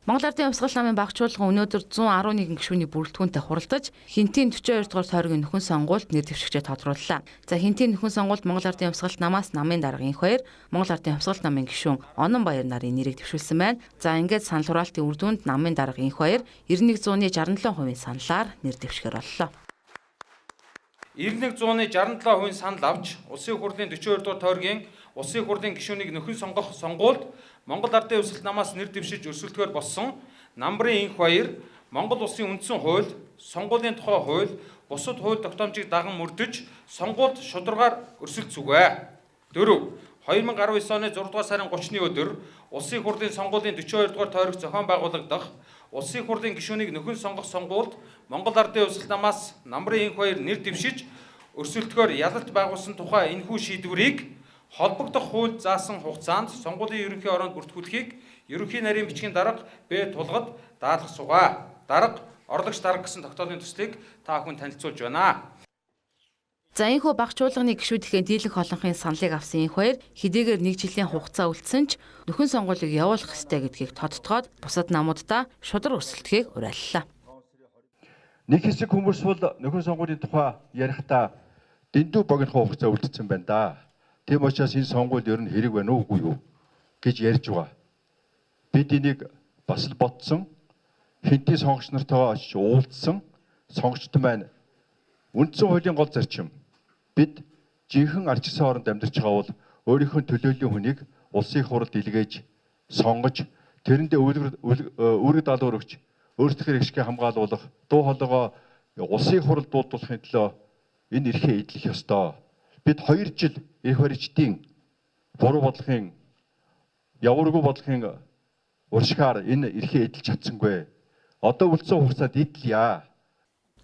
Монгол Ардын Хувьсгал намын баг чуулган өнөөдөр 111 гишүүний бүрэлдэхүүнтэй хуралдаж Хинтийн 42 дугаар тойргийн нөхөн сонгуульд нэр дэвшигчээ тодрууллаа. За Хинтийн нөхөн сонгуульд Монгол Ардын Хувьсгалт намаас намын дарга Инх Баяр, Монгол Ардын Хувьсгалт намын гишүүн Онон Баяр нарын нэрийг дэвшүүлсэн байна. За ингээд санал хураалтын үр дүнд намын дарга Инх Баяр 91.67% саналаар нэр дэвшгээр боллоо. 91.67% санал авч Улсын хурлын 42 дугаар тойргийн Улсын хурлын гишүүнийг нөхөн сонгох сонгуульд Монгол Ардын Хувьсгалт намаас нэр дэвшиж өрсөлдөхөөр болсон Намрын Инх Баяр Монгол Улсын үндсэн хууль, сонгуулийн тухай хууль, бусад хууль тогтоомжийг даган мөрдөж сонгуульд шударгаар өрсөлдсүгэ. 4. 2019 оны 6 дугаар сарын 30-ны өдөр Улсын хурлын сонгуулийн 42 дугаар тойрог зохион байгуулагдах Улсын хурлын гишүүнийг нөхөн сонгох сонгуульд Монгол Ардын Хувьсгалт намаас Намрын Инх Баяр нэр дэвшиж өрсөлдөхөөр ялалт байгуулсан тухай энэхүү шийдвэрийг холбогдох хууль заасан хугацаанд сонгуулийн ерөнхий ороонд бүртгүүлэхийг ерөнхий нарийн бичгийн дарга Б тулгад даалгах сугаа. Дарга, орлогч дарга гэсэн тогтоолын төслийг та бүхэн танилцуулж байна. За энэхүү баг чуулганы гишүүдийн дийлэнх олонхын саналыг авсан Инх Баяр хэдийгээр нэг жилийн хугацаа үлдсэн ч нөхөн сонгуулийг явуулах ёстой гэдгийг тодтогоод бусад намуудаа шударга өрсөлдөхийг уриаллаа. Нэг хэсэг хүмүүс бол нөхөн сонгуулийн тухай ярихдаа дэндүү богино хугацаа үлдсэн байна да. Тийм учраас энэ сонгуул ер нь хэрэг байна уугүй юу гэж ярьж байгаа. Бид энийг бас л бодсон. Хинтийн сонгогч нартайгаа очиж уулзсан. Сонгогчд маань үндсэн хуулийн гол зарчим. Бид жинхэнэ арчсан оронд амьдарч байгаа бол өөрийнхөө төлөөллийн хүнийг улсын хурлд илгээж сонгож тэрэндээ үүрэг даалгавар өгч өөрсдийнхээ эрхийг хамгаалуулах, дуу хоолойгоо улсын хурлд дуудуулахын төлөө энэ эрхээ эдлэх ёстой. Бид 2 жил эрх баригчдын буруу бодлогын явуургүй бодлогын уршихаар энэ эрхээ эдэлж чадсангүй. Одоо үлдсэн хугацаанд эдлэе.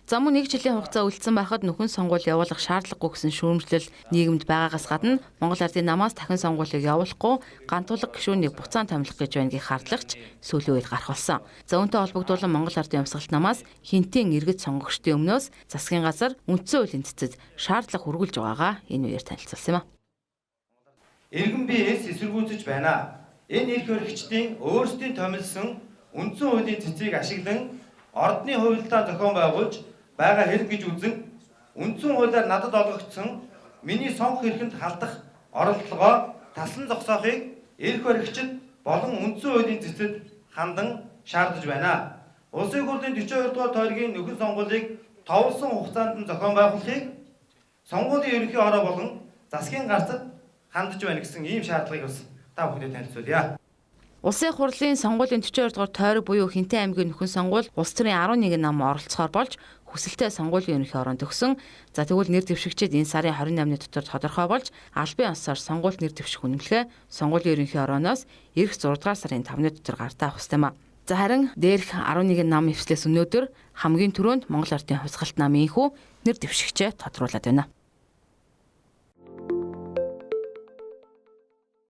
За мөн нэг жилийн хугацаа үлдсэн байхад нөхөн сонгуул явуулах шаардлагагүй гэсэн шүүмжлэл нийгэмд байгаагаас гадна Монгол Ардын намаас дахин сонгуулийг явуулахгүй гантуулга гишүүнийг буцаан томилох гэж байна гэх хардлагач сүүлийн үед гарах болсон. За үүнтэй холбогдуулан Монгол Ардын Хувьсгалт намаас Хинтийн иргэд сонгогчдын өмнөөс засгийн газар үндсэн хуулийн цэцэд шаардлага хүргүүлж байгаагаа энэ үеэр танилцуулсан юм а. Иргэн биеэс эсэргүүцэж байна. Энэ эрх баригчдын өөрсдийн томилсон үндсэн хуулийн цэцгийг ашиглан ордны хувилдаа зохион байгуулж байгаа хэрэг гэж үзэн үндсэн хуулиар надад олгогдсон миний сонгох эрхэнд халдах оролдлогоо талсан зогсоохыг эрх баригчид болон үндсэн хуулийн цэцэд хандан шаардаж байна. Улсын хурлын 42 дугаар тойргийн нөхөн сонгуулийг товлсон хугацаанд нь зохион байгуулахыг сонгуулийн ерөнхий ороо болон засгийн газарт хандаж байна гэсэн ийм шаардлагыг бас та бүхэндээ танилцуулъя. Улсын хурлын сонгуулийн 42 дугаар тойрог буюу Хинтээ аймгийн нөхөн сонгуул улс төрийн 11 нам оролцохоор болж хүсэлтэд сонгуулийн ерөнхий ороонд өгсөн. За тэгвэл нэр дэвшигчид энэ сарын 28-ны дотор тодорхой болж албан ёсоор сонгуульд нэр дэвших үнэмлэхээ сонгуулийн ерөнхий орооноос эх 6 дугаар сарын 5-ны дотор гартаа авах ёстой юм а. За харин дээрх 11 нам эвслээс өнөөдөр хамгийн түрүүнд Монгол Ардын Хувьсгалт намын энхүү нэр дэвшигчээ тодруулаад байна.